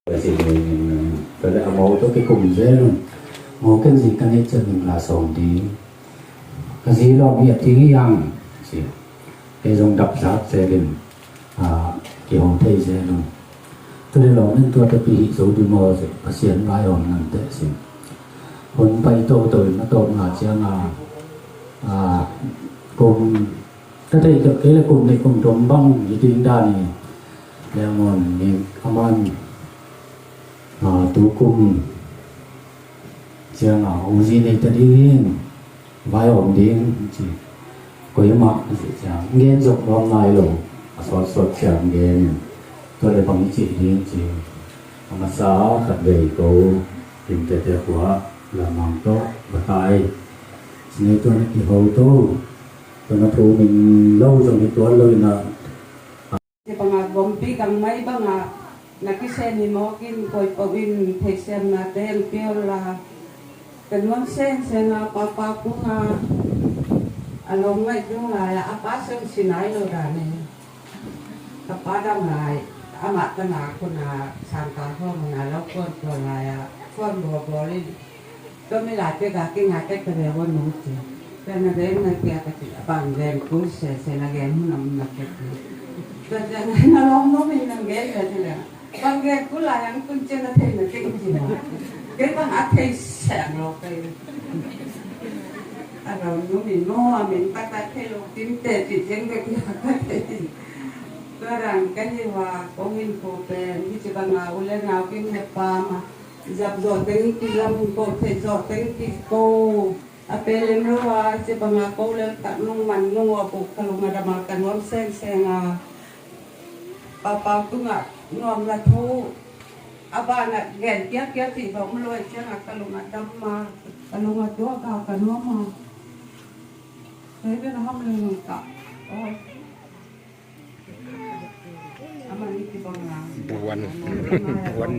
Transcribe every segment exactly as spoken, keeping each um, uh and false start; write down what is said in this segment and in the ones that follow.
Ka zi, ka le a mo tawh kikum zel un. Mo ken zi ka neih ciang in la sawm ding. Ka zi lawm hi a ting hi hang. Ci. Kei zong dap zak zel in. A, kiho thei zel un. Tu le lawm in tua te pi hi zo ding maw ci. Pasian vaihawm ngamte ci. Hun pai toto in a tawpna ciang a, a, kum Ka theih kei le kum nih kum thum bang hi ding dan hi. Lemonmi a man, a, tu kum ciang a U G nei ta ding hi, vaihawm ding ci. Koimah a ci ciang gen zong nuam nai lo, a sawtsawt ciang gen in. Tua le bang hi ci ding ci. A masa khat vei ko Limtete khua lamang tawh va tai. Ci nei tua na kiho to. Tua na thu min lo zong hi tuan lo in a. Ci banga gompi gang mai banga na kisen hi mawk in koi pawh in theihsiamnate hong pia unla. Ka nuam sengsenga papa kunga a lawm ngaih dung lai-a a pa seng si nai lo dan hi. Ka pa dam lai amah tana kuna sangkal khawm huna lo kuan tua lai-a kuan bawlbawl in. Tua mi lai pia ga kinga tek ta ve ua nu ci. Tua na ve ngai pia ka ci a bang gen kul sese na gen hun om na pia ci. Tua cia na lawm no mi nang gen ve ci le. Bang gen kul lai ang kun cia na thei na tek ci ma. Kei bang a thei seng lo kei. A lawm no mi no a min tak tak thei lo kim te ci ceng ve pia ka thei. Tua dan ka hi ua kong in ko pen hi ci bang a u le nau kim ne pa ma. Zap zawh teng kilam ko, theih zawh teng kiko. A pelem lo a, ci banga ko lel tak nung man nung a buk ka lung a dam a ka nuam sengsenga. Papau tungah nuamna thu a banah gen kiakia cih bang um lo a ciangah ka lung a dam a, ka lung a tuak a ka nuam a. Kei bel a ham leng nung tak. Buan. Buan.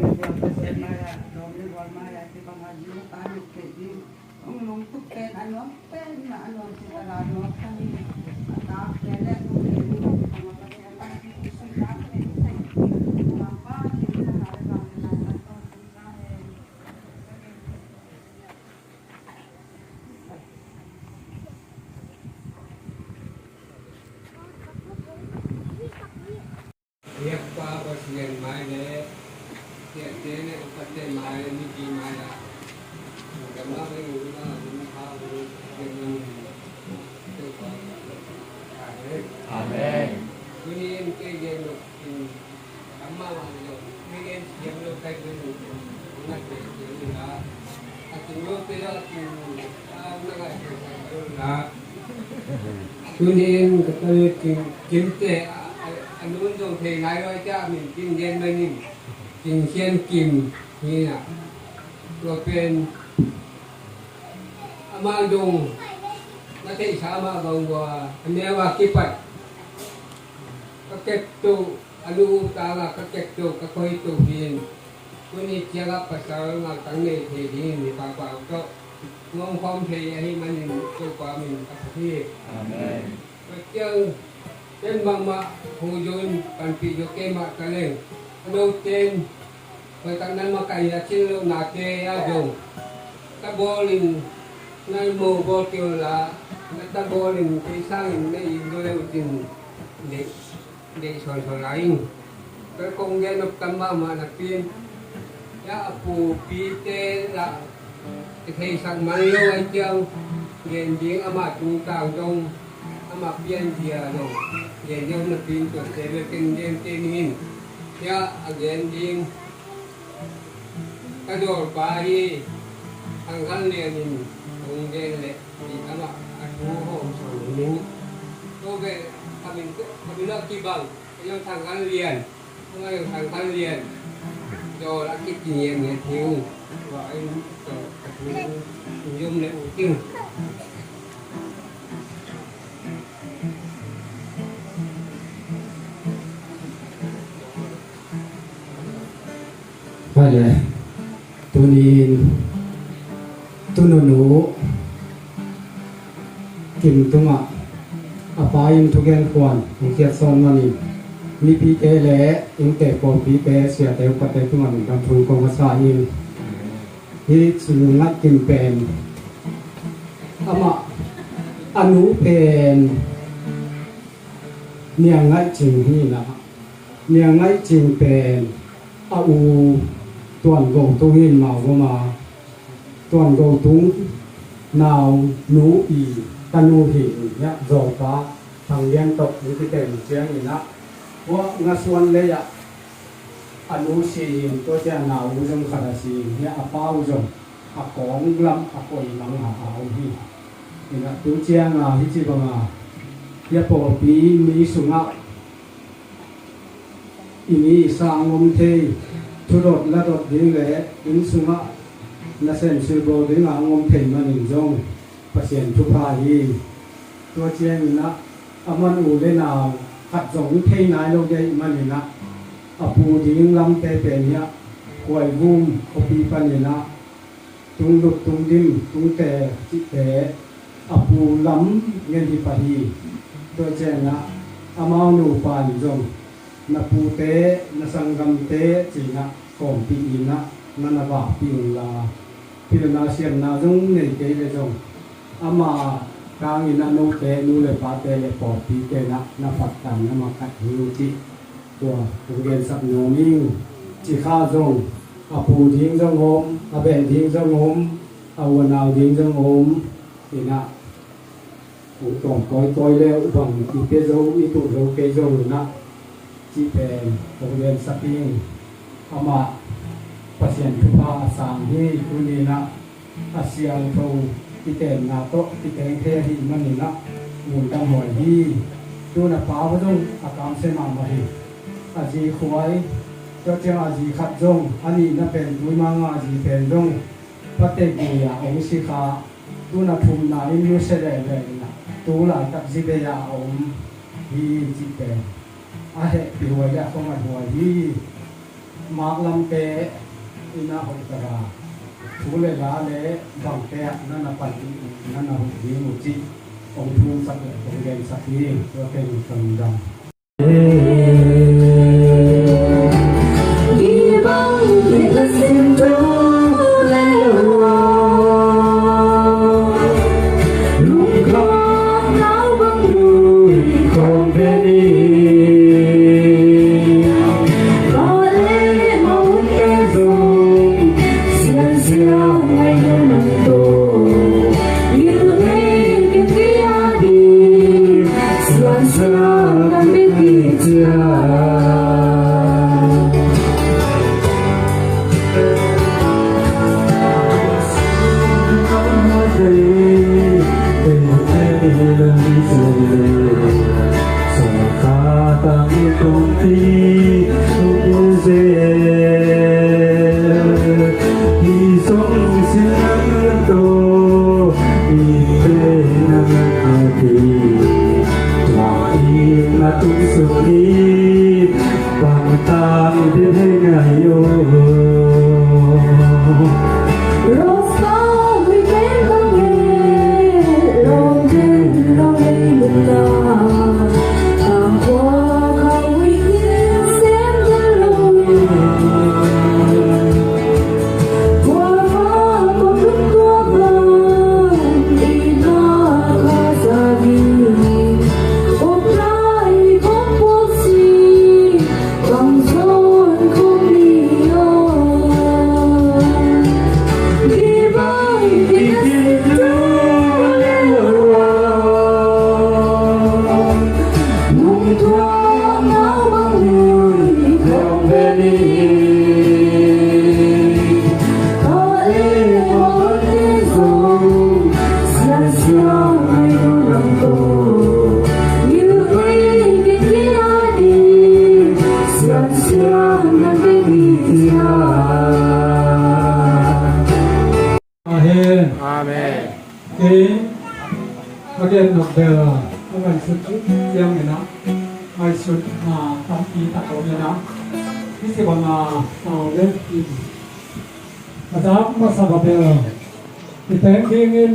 Biakpa Pasian mai le, biakte le upate mai le, mipi mai ah, gamla le nguna, Tunin ka tali Kim, Kimte a, a, a nun zong thei nai lo a, cia min Kim gen manin Kim Sian Kim hi na. Tua pen amah zong na theihsa amah bang ua a neu a kipat ka kep to, a nu tanga ka kep to, ka koi to hi. Tuni ciangah pasal ngaltang nei thei dingin mi pangpang tawh nuamkhawm thei ahih manin Topa min ka phat hi. Amen. Tua ciang ken bangmah hong zun panpih zo kei mah ta leng, a note in hoihtak nan makaih a cin lohnate a zong tabawlin na mo bawl kei unla, na tabawlin kei sangin na in zo le uh cin deih, deih sawnsawn lai in. Tua kong gen nop tam mahmah napi in, ya a pupite lah i theisak man lo a ciang gen ding, amah tungtang zong amah pianzia zong gen ding napi in, tuate bek ken gen kei ning in. Ya a gen ding ka dawlpa hi, Thang Khan Lian in hong gen leh, amah a thu hong sawn ning. Tua bel ka min, ka min a kibang, ka zong Thang Khan Lian, ka zong Thang Khan Lian. Dawl a kicing ngiatngiat hi ung. Tua in, tua a thu hong zom leh uh cing. Vale. Tunin, tu nunu Kim tungah a pa in thugen khuan hong khiat sawn manin, mipite le innte pawlpite, siate upate tungah lungdam thu kong a sa in. Hih Cing Ngaih Kim pen amah a nu pen Niang Ngaih Cing hi na. Niang Ngaih Cing pen a u Tuan Go Tung in Mawgum a, Tuan Go Tung nau nu i tanu hi. Niah Zawlpa Thang Lian tawh hong kiten ciangin ah, tua Ngasuan lei ah a nu si in, tua ciang nau u zong khat a si in, niah a pa u zong a kawng lam a koi mang a a om hi. Inah tu cianga hih ci banga hia pawlpi mi sungah i mi i sa a ngom thei, thudot ladot ding le inn sungah nasem silbawl dinga a ngom thei manin zong Pasian thupha hi. Tua cianginah a man u le nau khat zong thei nai lo dei maninah a pu ding lamte pen hiah Khuaivum khuapi paninah tunglut tungdim tungte cihte a pu lam ngen hi pah hi. Tua cianah amau nupa in zong na pute na sanggamte cinah kawmpih inah na na vakpih unla, pilna siamna zong nei kei le zong ama tangin a note nu le pate le pawlpi tenah na pattan na makhat hi uh cih tua kong gensak nuam ing. Cikha zong a pu ding zong om, a beh ding zong om, a u a nau ding zong om. Inah hong tawm kawikawi le uh bang i pia zo, i tuh zo kei zo inah cih pen kong gensak ing. Amah Pasian thupha a sang hi. Tuninah a siangtho kitenna tawh kiteng thei ahih maninah lungdam huai hi. Tun a pa zong a kamsia mahmah hi. A zi Khuai, tua ciang a zi khat zong, a nihna pen Tuimanga a zi pen zong Patek gui-a hong si kha. Tun a thumna in nusia lehleh inah tu laitak Zibei-a a om hi cih pen a hehpih huai le a khuangaih huai hi. Maklamte inah hoih taka thu le la le bangte ah na na pan ding, na na hoih ding uh cih kong thumsak le kong gensak hi. Tua pen kong dam. Kei a gen nop bel a ngaihsut ciangin ah, ngaihsutna tampi tak om in ah, hih ci banga sau le in a zak masak a bel i teng dingin,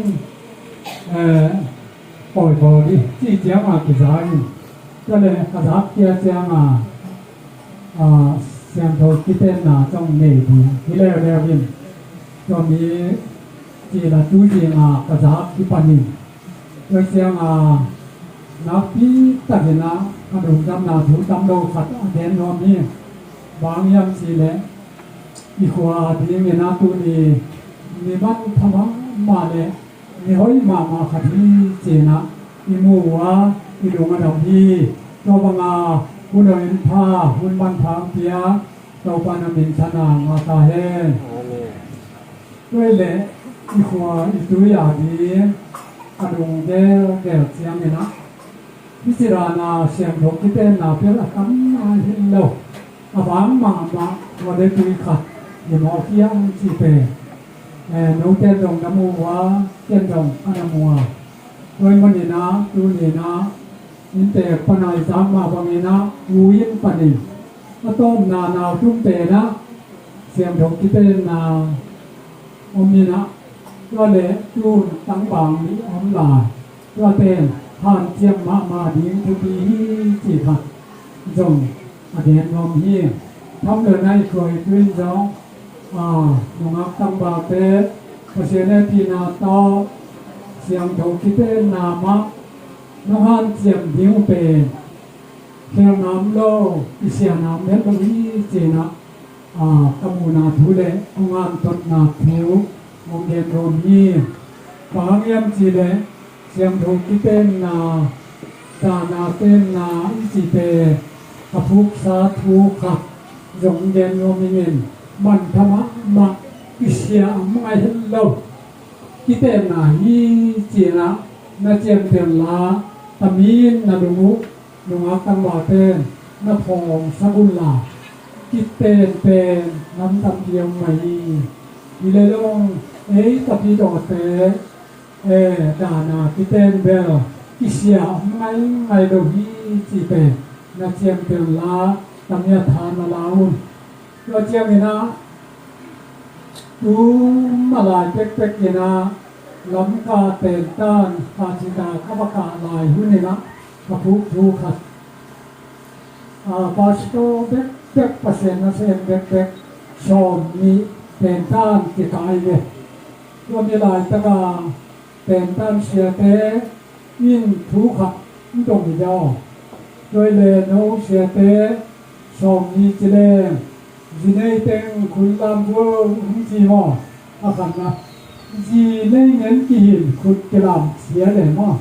eh, pawi pawi dih ci cianga kiza in, tua le a zak kia cianga, a, siangtho kitenna zong nei ding hi leuleu in, tua mi ci la tu dinga ka zak hi panin, tua cianga nakpi takin ah a lungdamna thu tam lo khat a gen nuam hi. Bang hiam cih leh i khua dingin ah tuni ni manpha mahmah le ni hoih mahmah khat hi ci-in ah i mu uh a, i lung a dam hi. Tua banga hun hoih pha, hun manpha hong pia Topa na minthanna ngah ta hen. Amen. Tua hi leh i khua i tui a ding a lunggelgel ciangin ah, hih ci dana siangtho kitenna bel a tam nai hi lo. A vang mahmah tua le tui khat hi mawk hiam cih pen, eh, note zong na mu uh a, ken zong ka na mu a. Tua ahih manin ah tuni-in ah inntek pan a i zak mah bangin ah u inn panin a tawpna nau tumte in ah siangtho kitenna om in ah, tua le tun tangval nih om lai. Tua pen hanciam mahmah ding thupi hi cih khat zong a gen nuam hi. Tham lo nai khuai tuin zong, a, nungak tangvalte Pasian hehpihna tawh siangtho kitenna mah nong hanciam ding uh pen khelna om lo, kisiahna om het lo hi ci-in ah, a, ka muhna thu le hong antotna thu hong gen nuam hi. Bang hang hiam cih leh siangtho kitenna, dahna tenna i cihte a phuksa thu khat zong hong gen nuam ing in, manpha mahmah, kisia om ngai het lo kitenna hi ci-in ah na ciamteh unla, tami in na lung uh, nungak tangvalte na phawngsak unla, kiten pen nam tampi om mah hi. Hi leh zong ei Kapitawte, eh, dahna kiten bel kisia om ngaingai lo hi cih pen na ciamteh unla, tami a tha na la un. Tua ciangin ah, tu ma lai pekpek in ah Lamka tentan kah cita ka va kah lai hun in ah ka phuk thu khat, a, pastor bekbek, Pasian nasem bekbek sawmnih tentan kikah hi ve. Tua mi laitaka tentan siate in thu khat hong dong hi zaw. Tua hi leh no siate sawmnih ci leng, zi nei teng khut lam vual hong ci maw? A khatna, zi nei ngen kihin khut kilam sia le maw?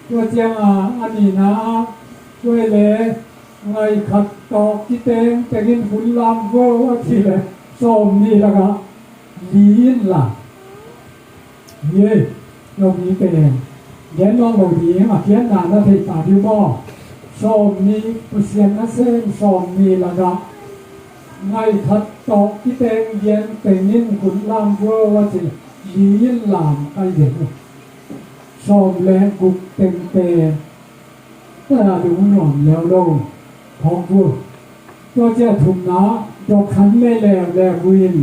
Tua cianga a nihna, tua hi leh ngai khat tawh kiteng tengin khut lam vual a ci leh sawmnih lakah li in lam hi ei. Tua mi pen gen nawn lo ding, a khiatna na theih ta ding maw? Sawmnih, Pasian nasem sawmnih lakah ngai khat tawh kiteng lian tengin khut lam vual a ci leh li in lam kai den uh. Sawm le guk teng pen tua lungnuam leuleu phawk uh. Tua ciang thumna, dawk khan lei leuleu uh in,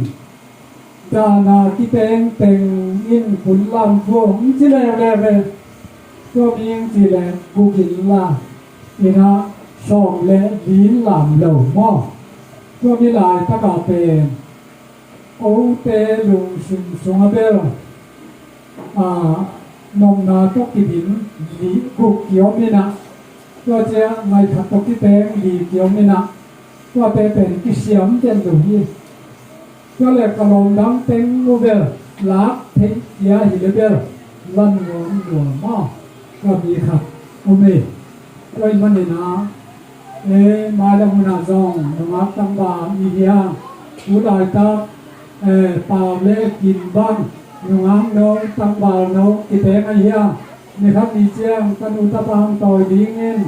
dahna kiteng tengin khut lam vual hong ci leuleu uh. Tua mi hong ci leh guk in lam in ah sawm le li in lam lo maw? Tua mi laitakah pen kote lungsim sungah bel, a, nopna tawh kibin li guk kiom in ah, tua ciang ngai khat tawh kiteng li kiom in ah, tuate pen kisia om den lo hi. Tua leh ka lawm dang teng uh bel lak theih kia hi leh bel la nuam nuam maw? Tua mi khat om hi. Tua ahih manin ah, e, mailam hun ah zong nungak tangval i hi a, tu laitak, e, Pau le Kim bang nungak no, tangval no kiteng ahi a, ni khat ni ciang ka nu tapa hong tawi dingin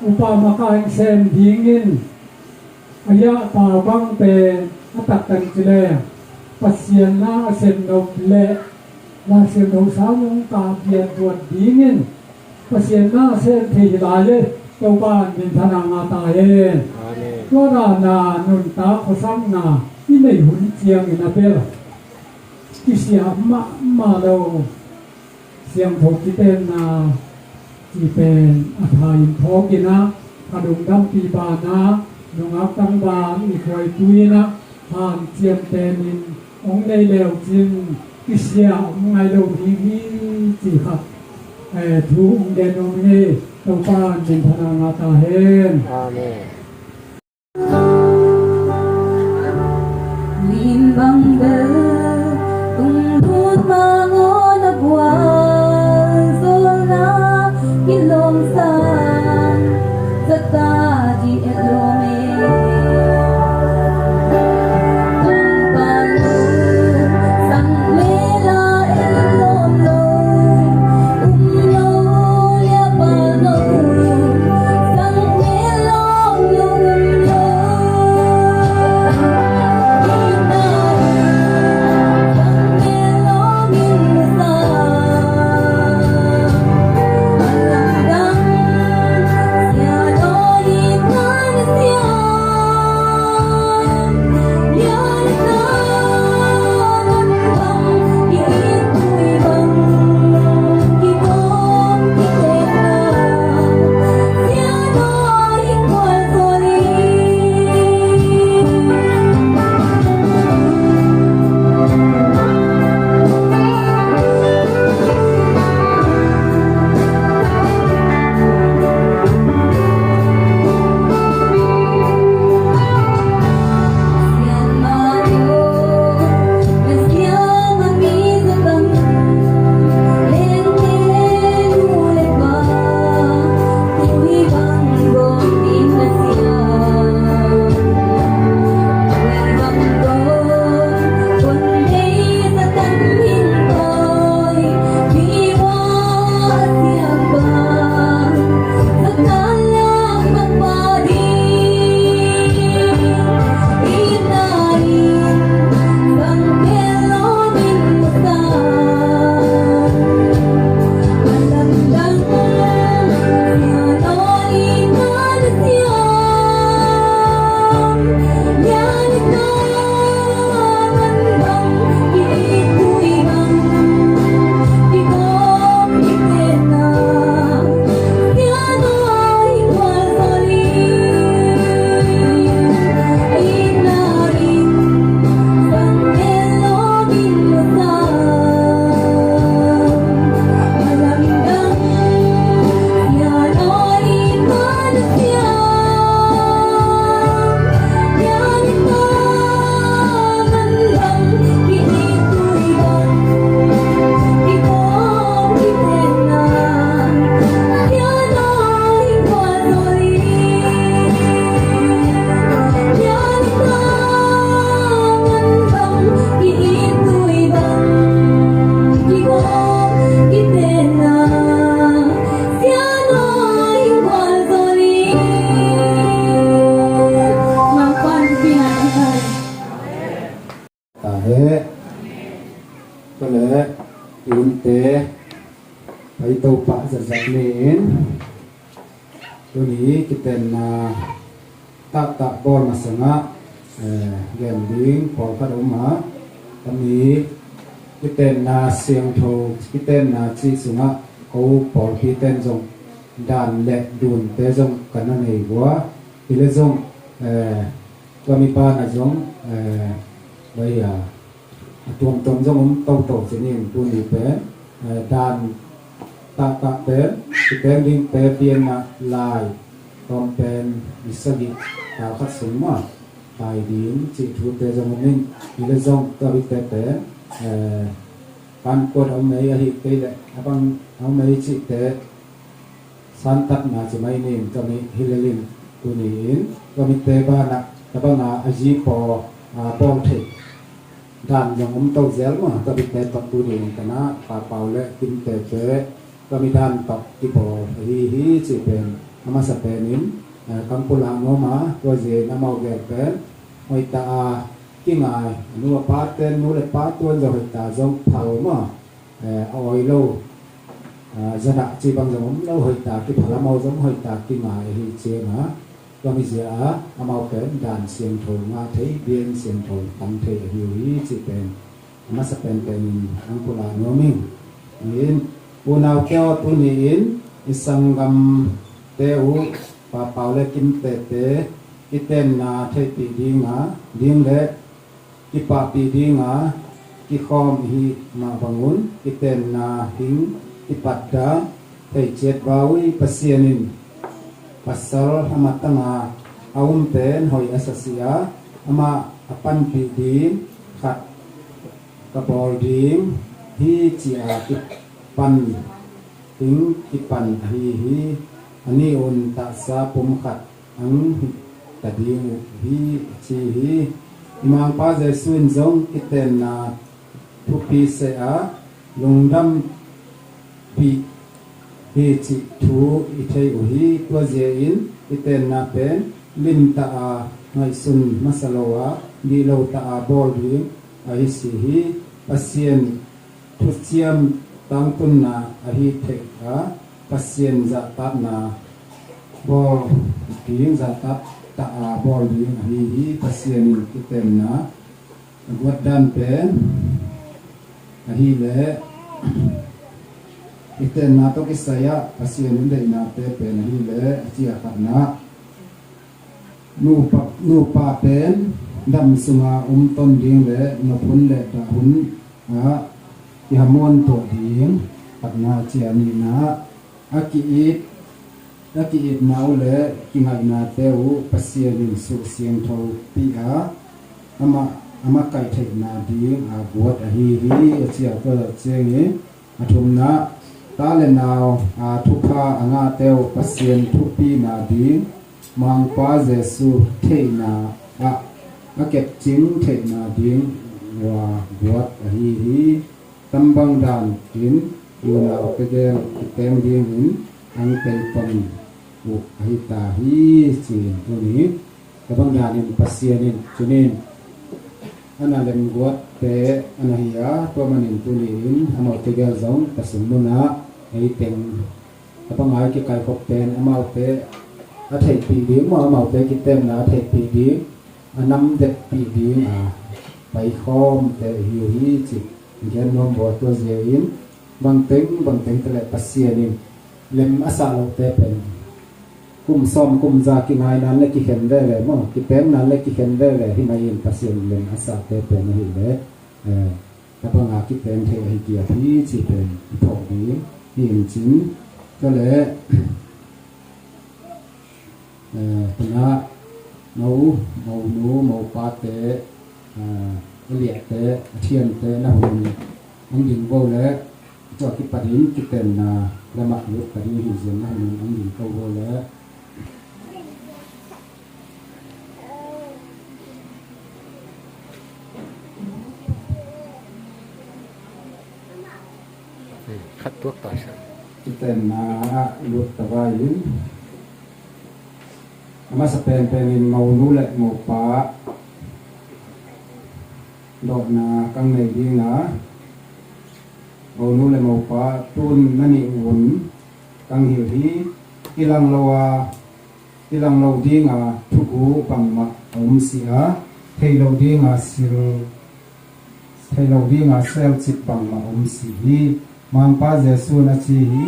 upa makaih hong sem dingin, a hiah Pau bang pen a taktak ci leh Pasian na a sem nop leh Laisiangtho sang hong kah pian tuat dingin Pasian na sem thei hi lai e. Topa in minthanna ngah ta hen. Amen. Tua dana nuntak khuasakna i neih hun ciangin a bel kisia mahmah lo. Siangtho kitenna cih pen a tha in phawkin ah, a lungdampih banah nungak tangval i khuaitu in ah hanciam tenin hong nei leucin kisia om ngai lo ding hi, cih khat, eh, thu hong gen nuam hi. Topa in minthanna ngah ta hen. Amen. Lim bang bel tung lut mangawn a bual, zolna kilawm sang zata di et lawm e. Tangpan sang mela et lawm lo, um lo, lia pa lo, sang mela Ta he. Tua leh i unte pai Topa zatzat ni in. Tuni kitenna taktak bawl masangah, eh, gen ding pawlkhat a um a, tuni kitenna siangtho, kitenna cih sungah ko pawlpi ten zong dan le dunte zong ka na nei vua. Hi le zong, eh, tua mi banah zong, eh, bai a, a tuamtuam zong om toto ci ni in tuni pen, eh, dan taktak pen, kipeng dingte pianna lai tawm pen ni sagih tal khat sung mah lai ding cih thute zong om in, hi le zong tua bikte pen, eh, kan kuat a om ei ahi kei leh a bang a om ei cihte santatna ci mai ni in tua mi hi lel in tuni in tua mite banah tua banga a zi paw, a, bawl theih dan zong om to zel maw. Tua mite tawh tuni in ka na Pa Pau le Kimte te tua mi dan tawh kibawl ahi hi cih pen a masa pen in, a, kang pulak nuam a tua zia in amau gel pen hoih ta a kingai a nu a pa ten nu le pa tuan zong hoih ta zong phal maw. eh, a awi lo, ah, zadah ci bang zong om lo, hoihtak kiphalam aw zong hoihtak kingai ahi cianga, tua mizia a amau pen dan siangtho ngah thei, biang siangtho tam thei ahi uh hi cih pen a masa penpenin ang pulak nuam ing. In, unaute aw, tuni-in i sanggamte uh, Papau le Kimtete, kitenna theihpih dinga, ding le kipahpih dinga kikhawm i hih mah bangun, kitenna hing kipatda thei ciat va uh hi. Pasian in pasal a matanga a um pen hoih a sa si a, amah a panpih ding khat ka bawl ding hi, ci-a kipan ding kipan ahi hi. A nih un taksa pum khat ang hi ta ding uh hi, a ci hi. I Mangpa Jesu in zong kitenna thupi seh a, lungdampih hi cih thu i thei uh hi. Tua zia in kitenna pen limtah a, ngaihsun masa lo a, dih lo tah a bawl ding ahi si hi. Pasian thuciam tangtunna ahi theih a, Pasian zahtakna bawl ding, zahtak tah a bawl ding ahi hi. Pasian in kitenna a guat dan pen ahih leh, kitenna tawh kisai ah Pasian in deihnate pen ahih leh, a ci a khatna, nupa, nupa pen dam sunga um ton ding le nop hun le dah hun ah kihamuan tuah ding, khatna, a ci a nihna, a ki-it, a ki-itna uh le kingaihnate uh Pasian in suh siangthopih a, amah, amah kaih theihna ding a guat ahi hi, a ci a, tua ciangin a thumna, ta le nau a thupha a ngahte uh Pasian thupina ding Mangpa Jesu theihna ah a kepcing theihna ding ua guat ahi hi. Tambang dan in unau tegel kiteng dingin ang tei pang uh ahi ta hi, ci-in tuni tabang danin Pasian in tunin a na lemguatte a na hi a, tua manin tuni in amaute gel zong Pasian munah ei teng tabang ai kikaikhop pen amaute a theihpih ding maw, amaute kitemna a theihpih ding, a namdetpih ding a paikhawmte hi uh hi, ci gen nuam bua. Tua zia in bangteng bangteng tale Pasian in lem a sah lote pen kum sawm kum za kingai nan le kikhen veve maw, kipem nan le kikhen veve hi mai in Pasian lem a sahte pen ahih leh, eh, tabang a kipem thei ahi kiap hi, ci pen i phawk ding hi in cin. Tua le, eh, tuna mo, monu, mopate, eh, a liahte, a thiante na hun in ang ding vo le, tua kipatin kitenna lamah lut ka ding hi zian na hun in ang ding ko vo le. Khat tuak tawi sa. Kitenna lut ka vai in. A masa penpen in monu le mopa dawhna kang nei ding a, monu le mopa tun na nih un kang hilh hi. Kilang lo a, kilang lo ding a thugu bangmah a om si a, thei lo ding a sil, thei lo ding a selcip bangmah om si hi. Mangpa Jesu in a ci hi.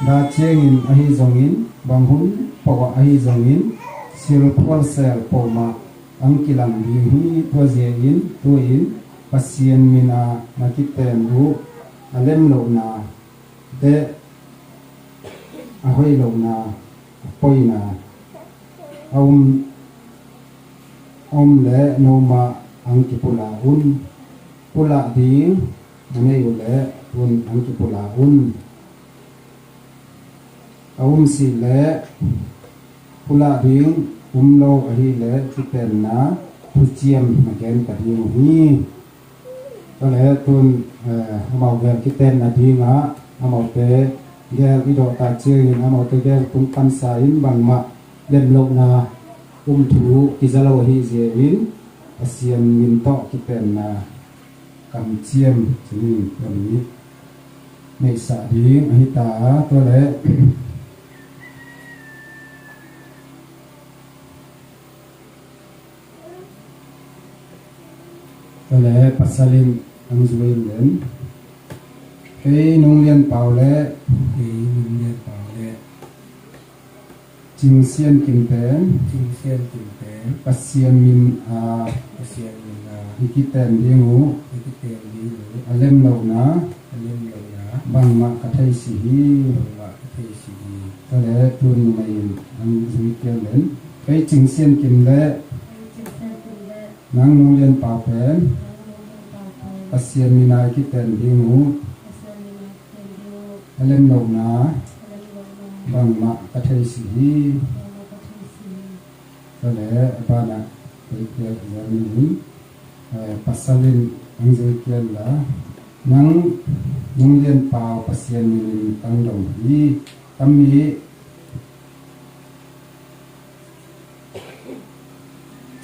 Da ciangin ahi zongin, bang hun poh ah ahi zongin, silphual sel poh mah ang kilang ding hi. Tua zia in tu in Pasian min a na kiten uh a lem lohna te, a hoih lohna, a poina a um, a um le nomah ang kipulak un. Pulak ding a nei uh le tun ang kipulak un. A um si le pulak ding um lo ahih le kitenna thuciam na gen ka ding uh hi. Tua le tun, eh, amau gel kiten nadingah amaute gel i dawhtak ciangin amaute gel tung pansa in bangmah lemlohna um thu kiza lo ahi zia in Pasian min tawh kitenna kamciam cinin tua ni. neihsa ding ahi ta a, tua leh tua leh pasal in ang zui in len. Kei Nung Lian Pau leh, kei Nung Lian Pau leh Cing Sian Kim pen, Cing Sian Kim pen Pasian min a, Pasian min a i kiten ding uh, i kiten ding uh a lem lohna, a lem lohna bangmah ka thei si hi, bangmah ka thei si hi. Tua leh tun numei in ang zui kei len. Kei Cing Sian Kim leh, kei Cing Sian Kim leh nang Nung Lian Pau pen, nang Nung Lian Pau pen Pasian min a i kiten ding uh, Pasian min a i kiten ding uh a lem lohna, a lem lohna bangmah ka thei si hi, bangmah ka thei si hi. Tua leh a banah kei kiak zang in, eh, pasal in ang zui kei la, nang Nung Lian Pau Pasian min in kang dong hi. Tami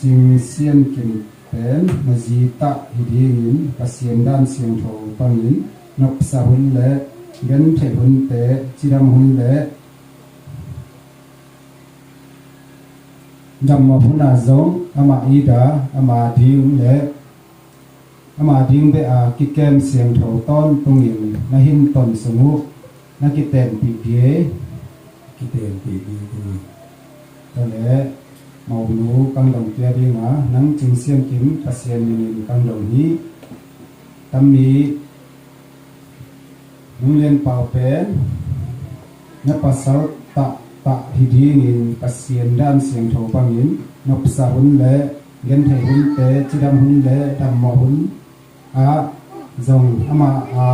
Cing Sian Kim pen na zi tah hi dingin Pasian dan siangtho pangin nopsa hun leh gentheih hunte, cidam hun leh dammawh hun ah zong amah ida, ama ding leh ama ding beh a kikem siangtho tawntungin na hin ton sung uh na kitenpih ding, kitenpih ding hi. Tua leh monu kang dong kei ding a, nang Cing Sian Kim Pasian min in kang dong hi. Tami Nung Lian Pau pen na pasal tahtah hi dingin Pasian dan siangtho bangin nopsa hun leh gentheih hunte, cidam hun leh dammawh hun ah zong ama, a,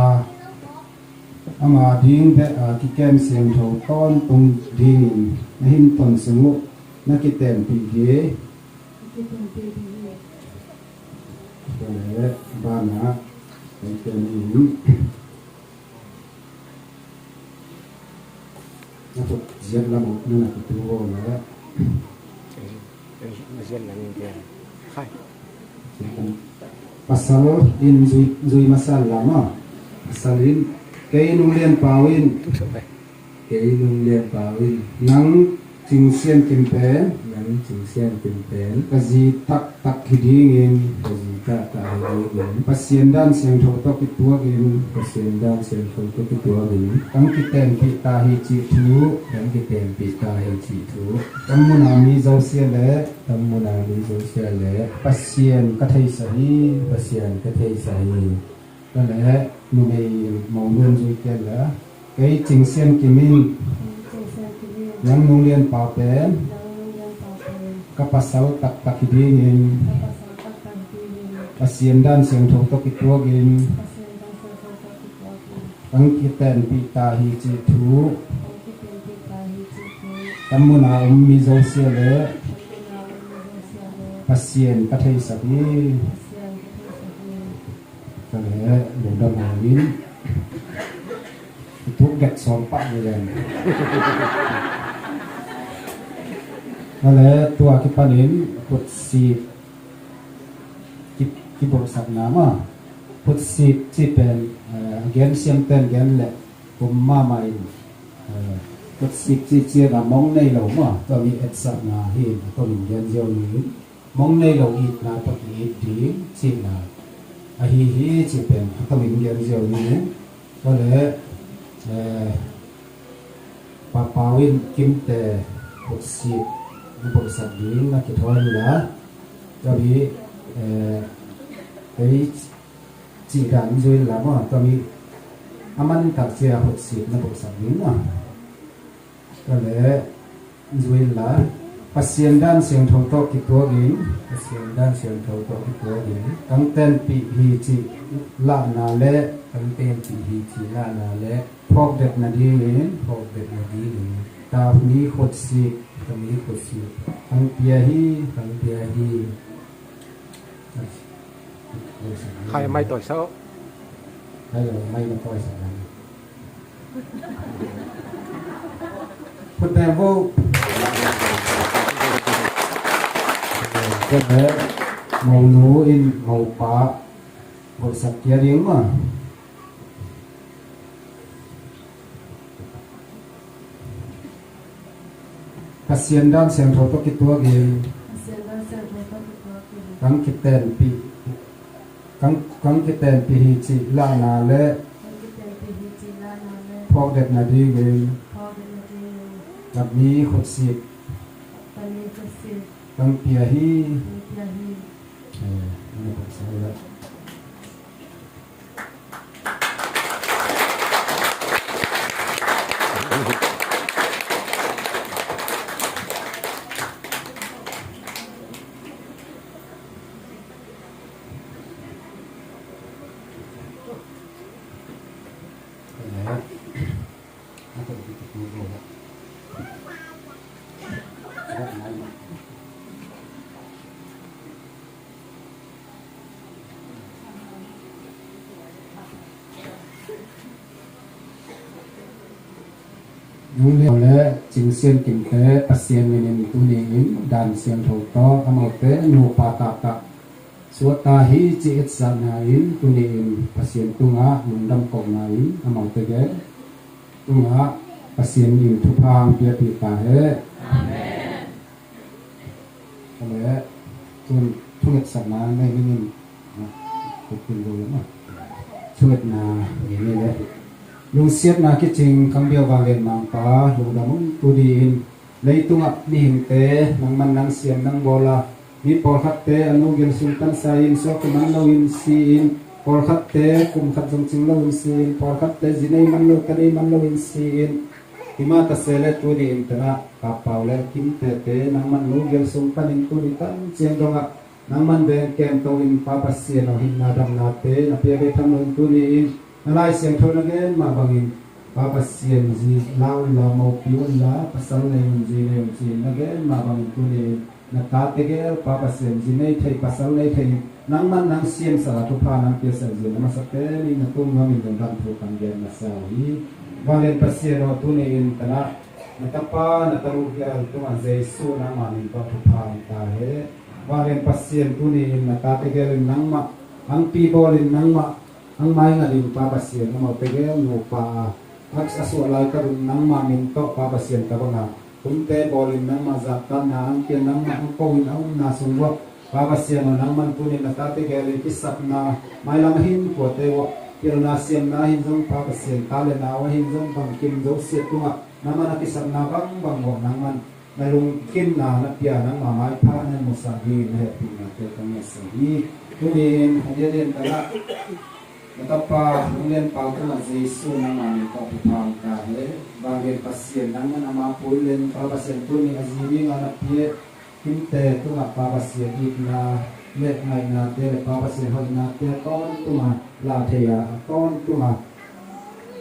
ama ding beh a kikem siangtho tawntung dingin na hin ton sung uh na kitenpih ding, kitenpih ding hi. Tua leh banah kei kiak in na khut ziat lam uh na na kitu uh leh. Pasal in zui, zui masa lam a. Pasal in kei Nung Lian Pau in, kei Nung Lian Pau in nang Cing Sian Kim pen, nang Cing Sian Kim pen ka zi taktak hi dingin, ka zi taktak hi dingin Pasian dan siangtho tawh kituakin, Pasian dan siangtho tawh kituakin kang kitenpih ta hi cih thu, kang kitenpih ta hi cih thu. Kam mun a mi zosia leh, kam mun a mi zosia leh Pasian ka theisa hi, Pasian ka theisa hi. Tua leh numei monu in zui kei la, kei Cing Sian Kim in, kei Cing Sian Kim in nang Nung Lian Pau pen, nang Nung Lian Pau pen ka pasal taktak hi dingin, ka pasal taktak hi dingin Pasian dan siangtho tawh kituakin, Pasian dan siangtho tawh kituakin kang kitenpih ta hi cih thu, kang kitenpih ta hi cih thu. Kam mun a um mi zosia leh, kam mun a um mi zosia leh Pasian ka theisak hi, Pasian ka theisak hi. Tua leh lungdam hangin i tuk dek sawm pah ni leng. Tua leh tua kipanin khutsik ki, kibolhsakna mah. Khutsik cih pen, eh, a gen siamten gen leh kum mahmah in, eh, khutsik cih ciangin mong nei lo mah, tua mi etsakna hi in, a tomin gen ziau ni. Mong nei lo itna tawh ki-it ding cihna ahi hi cih pen a tomin gen ziau ni. Tua leh, eh, Pa Pau in Kimte khutsik na bolhsak ding na kithawi ni la. Tua mi, eh, ei cih dan zui la maw, tua mi a man tak cia khutsik na bolhsak ding maw. Tua leh zui la, Pasian dan siangtho tawh kituakin, Pasian dan siangtho tawh kituakin kang tenpih hi cih lahna leh, kang tenpih hi cih lahna leh phawkdet nadingin, phawkdet nadingin ka mi khutsik, ka mi khutsik kang pia hi, kang pia hi. Khai mai tawi sau. Khai mai na tawi sau. Khut beng vo. Tua leh monu in mopa bolhsak kia ding maw. Pasian dan siangtho tawh kituakin, Pasian dan siangtho tawh kituakin, kang kitenpih, kang, kang kitenpih hi cih lahna le, kang kitenpih hi cih lahna le, phawkdetna dingin, phawkdetna dingin, ka mi khutsik, ka mi khutsik, kang pia hi. Kang pia hi. Eh, ini tak salah. Nung Lian le Cing Sian Kim te Pasian minin tuni-in dan siangtho tawh amaute nupa taktak suahta hi ci etsakna in tuni-in Pasian tungah lungdam kohna in amaute gen tungah Pasian in thupha hong piapih ta hen. Amen. Kale, tun thungetsakna nei dingin, ah, kutin lo lama. Thungetna nei ni le. Lungsiatna kicing kang biau vanglian Mangpa, lungdam ung tuni-in leitungah mihingte nangman nang siam nang bawla, mi pawlkhatte a nu gil sung pansa in suak man loin si-in, pawlkhatte kum khat zong cing loin si-in, pawlkhatte zi nei man lo, ta nei man loin si-in, himah ta se le tuni-in tanah Papau le Kimtete nangman nu gil sung panin tuni tan ciang dongah nangman veng kem to in Pa Pasian aw, hinna damnate na pia ve tham loin tuni-in na Lai Siangtho na gen mah bangin Pa Pasian zi la unla, mopi unla, pasal nei un, zi nei un ci-in na gen mah bangin tuni-in na tate gel Pa Pasian zi nei thei, pasal nei thei in nangman nang siamsak a thupha nang piasak zi na masa pen in na tung nuamin lungdam thu kan gen masa uh hi. Vanglian Pasian aw, tuni-in tanah na tapa na tanu gel tungah Jesu nangma min tawh thupha hong ta hen. Vanglian Pasian, tuni-in na tate gel in nangmah hong pi bawlin nangmah hong maingatin Pa Pasian amaute gel nupa a, a suah lai ka dun nangma min tawh Pa Pasian tabanga kumte bawlin nangmah zaktatna hong pian, nangmah hong ko-in a umna sung uah Pa Pasian aw, nangman tuni-in na tate gel in kisapna mailam a hin puate uah pilna siamna hin zong Pa Pasian ta le nau a hin zong bangkim zosiat tungah nangman a kisapna bangbang uah nangman na lungkimna na pia, nangma maipha na musak dingin na hehpihnate ka ngetsak hi. Tuni-in a diakdiak takah na tapa Hong Lian Pau tungah Jesu nangma min tawh thupha hong ta hen. Vanglian Pasian, nangman ama pui len Pa Pasian tuni a zi dinga na pia Kimte tungah Pa Pasian itna le ngaihnate le Pa Pasian hoihnate a tawntunga lah thei a, a tawntunga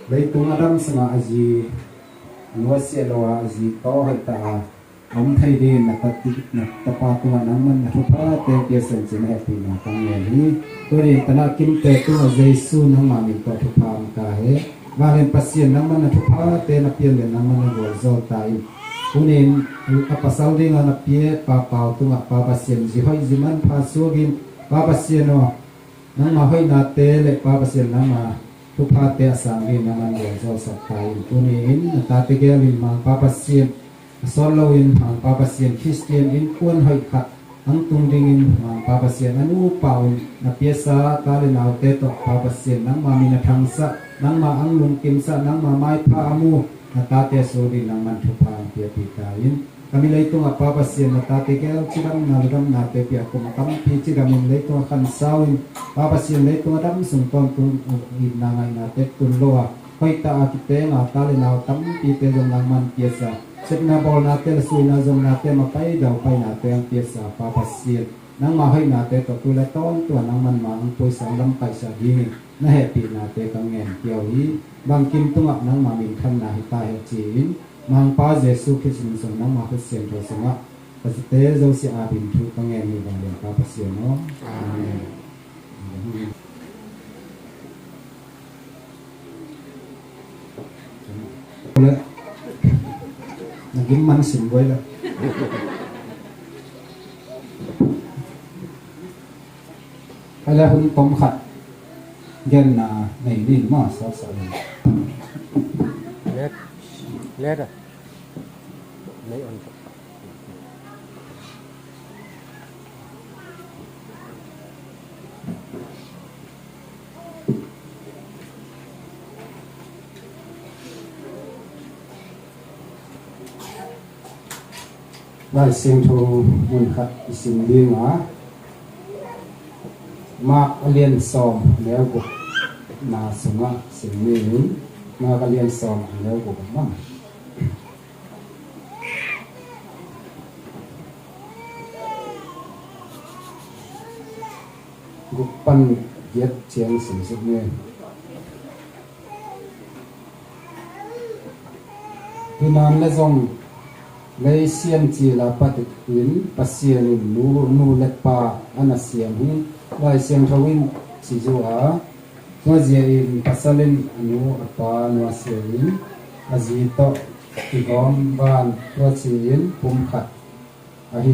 leitung a dam sungah a zi nuasia lo a, a zi taw hoihtak a om thei dingin na tapa tungah nangman na thuphate piasak cih na hehpihna ka ngen hi. Tuni-in tanah Kimte tungah Jesu nangma min tawh thupha hong ta hen. Vanglian Pasian, nangman na thuphate na pian le nangman na gualzawl ta in. Tuni-in a pasal dinga na pia Pa Pau tungah Pa Pasian zi hoih zi manpha suak in, Pa Pasian aw, nangma hoihnate le Pa Pasian nangma thuphate a sang dingin nangman gualzawlsak ta in. Tuni-in na tate gel in Mangpa Pasian a sawt loin Mangpa Pasian Khristian innkuan hoih khat hong tung dingin Mangpa Pasian a nupa un na piasa ta le naute tawh Pa Pasian nangma min a thangsah, nangma hong lungkimsah, nangma maipha a mu na tate a suak dingin nangman thupha hong piapih ta in. Ka mi leitungah Pa Pasian na tate gel cidamna ludamnate pia, kum tampi cidamin leitung a khansau in Pa Pasian leitung a dam sung tawntung uh itna ngaihnate tun lo a, hoihtak a kitenga ta le nau tampite zong nangman piasa, sepna bawlnate le suina zonnate mapai daupainate hong piasa Pa Pasian, nangma hoihnate tawh tu le tawntung a nangman ma hong puisa hong lampaihsak dingin na hehpihnate ka ngen kei uh hi. Bangkim tungah nangma minthanna hi ta hen ci-in Mangpa Jesu Khrist min sung nangma khut siangtho sungah ka zite zosia a bin thu ka ngen hi. Vanglian Pa Pasian aw. Amen. Na gim man sim guai la. Hai la hun tom khat genna nei ni maw, sawt sawt ni. Let, let a. Nei on. Lai Siangtho mun khat i sim ding a, Mark a lian sawm neu guk na sungah sim ni. Mark a lian sawm neu guk a mang. Guk pan giat ciang sim suk ni. Tunan le zong lei siam cil a patin Pasian in nu, nu le pa a na siam hi. Lai Siangtho in ci zu a, tua zia in pasal in a nu a pa nusia in a zi tawh kigawm van tua ci in pum khat ahi,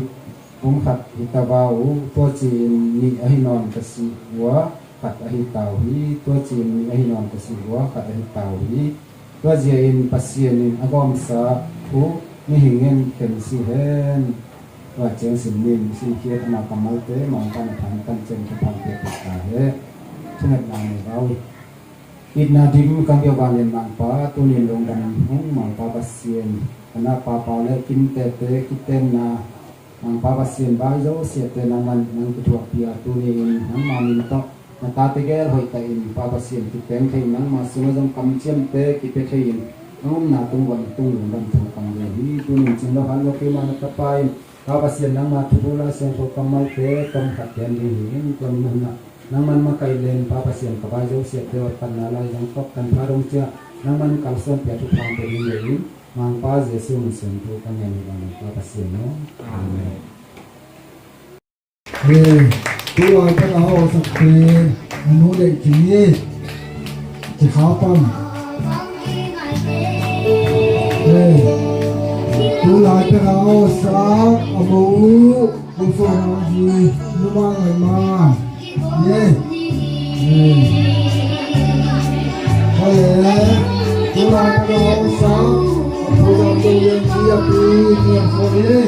pum khat hi ta va uh, tua ci in nih ahi nawn ka si ua, khat ahi ta uh hi, tua ci in nih ahi nawn ka si ua, khat ahi ta uh hi. Tua zia in Pasian in a gawmsa uh mihing in khen si hen. Tua ciang sim ning, sim khiat ama kammalte Mangpa na than tan ciang ka phan pek pek ta he. Thungetna nei va uh. Itna dim kan bia vanglian Mangpa, tunin lungdam hong Mangpa Pasian, ka na papa le kimtete kitenna Mangpa Pasian, vai zosiate nangman nang kithuahpih a, tunin nangma min tawh na tate gel hoihtakin Pa Pasian kipeng thei, nangma sungah zong kamciamte kipia thei in, nang omna tung vuan tung lungdam thu kam ve hi. Tunin cin lo han lo keima na tapa in Pa Pasian nangma thubu Lai Siangtho kammalte tom khat gen ding hi in, tua min hunah nangman makaih len Pa Pasian, ka vai zosiate awttanna lai zong tawh kan pha dong ciah nangman kalsuanpih a thupha hong pia ding ve in, Mangpa Jesu min suang thu ka ngen hi bang Pa Pasian aw. Amen. Amen. Hei, tu lai pan a hawhsakte a nu deih kik hi. Ci kha pan. Hei, tu lai pan a hawhsak a mo uh. Ufo na hi, numa ngai ma. Ye. Ye. Hale. Tula ka sa. Tula ka yen ki a pi ni a ko ye.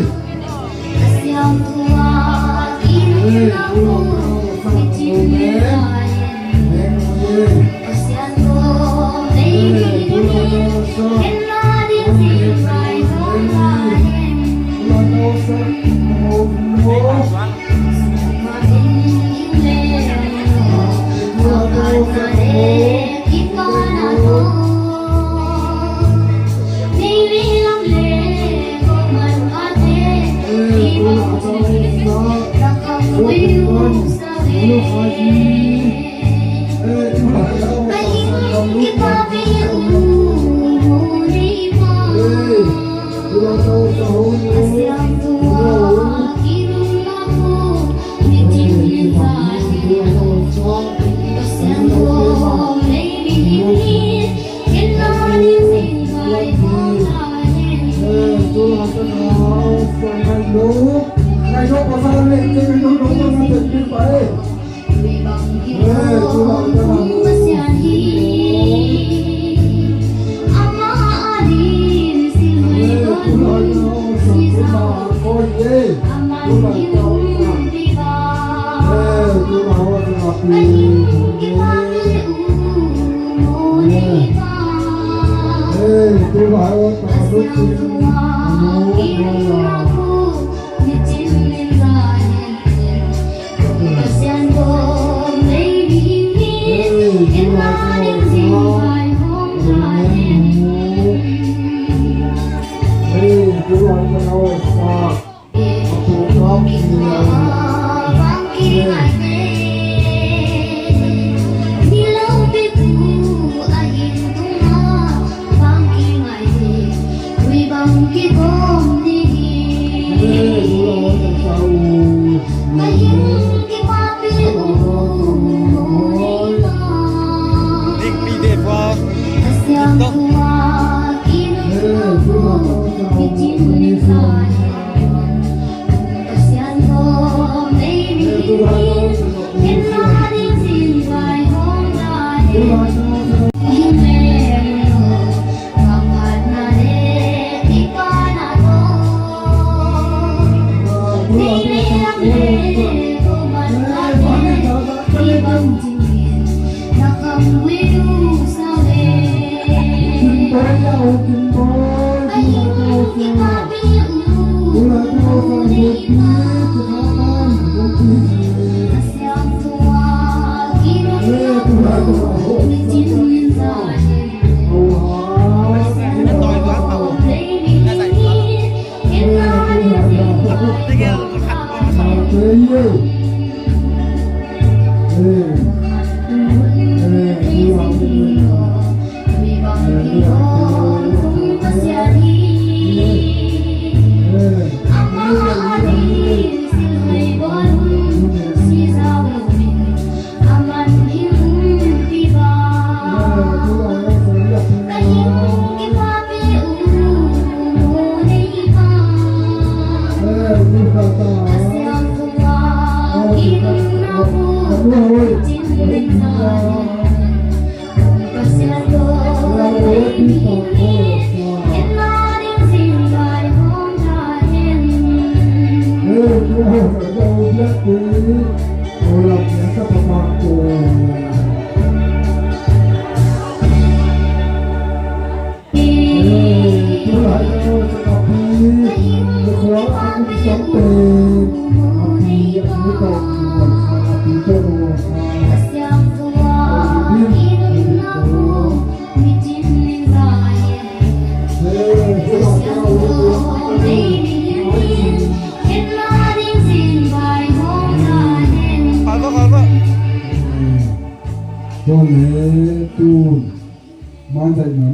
Ye. Tula ka sa. Ye. Ye.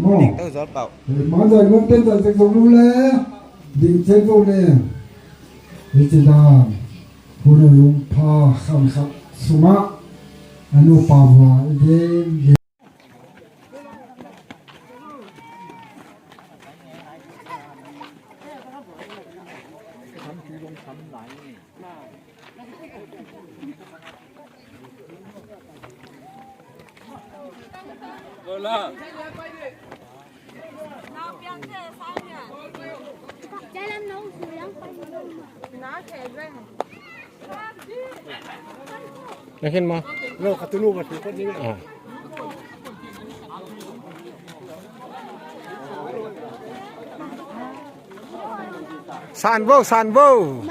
Ding tau zol pau. Mang zai ngom ten zai zek zong lu le. Ding chen vo le. Ni ci dan. Hun a lum pha kham khat sungah. A nu pa vua i gen gen. Nakin mo? No, katunu ba? Ah. San bo, san bo.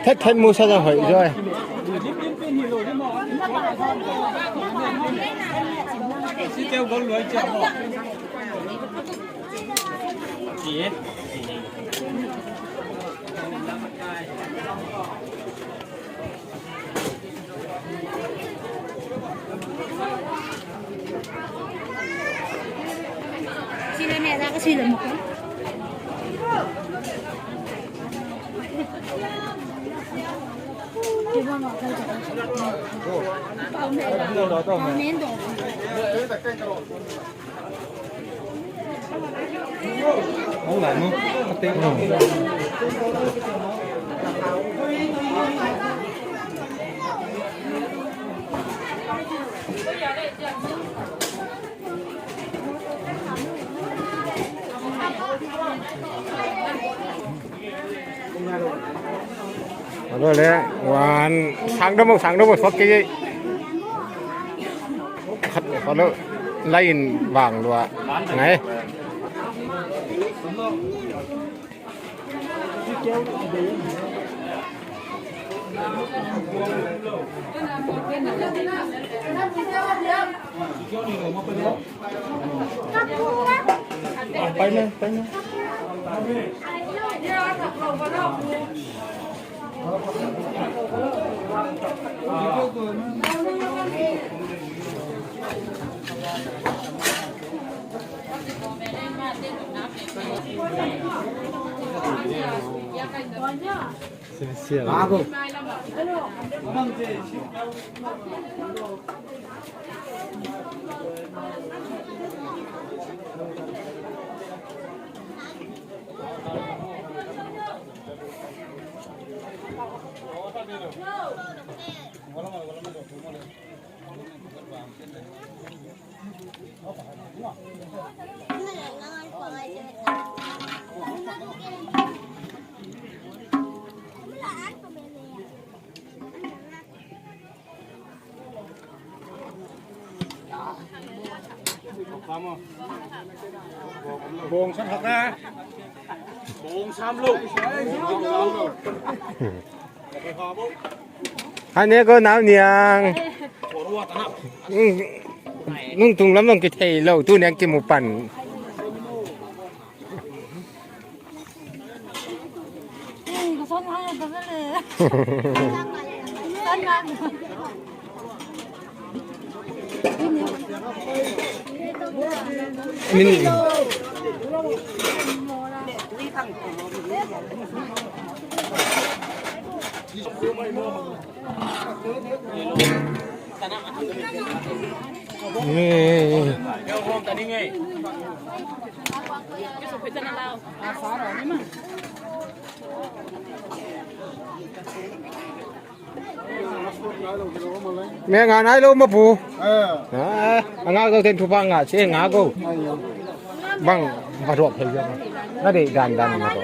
Thet thet mu sa hoih zaw. Alo le, wan sang damo, sang damo, sok kei. Khat, alo, lain vang lua. Ngai. Bawng sam hak a. Bawng sam lo. Hai ne ko nau niang. Nung tung lam long kithei lo tu niang kimu pan. Min. Me nga nai lo ma pu. Eh. Ah, a nga go ten thupa nga che nga go. Bang ba ruak hei na de dan dan ma go.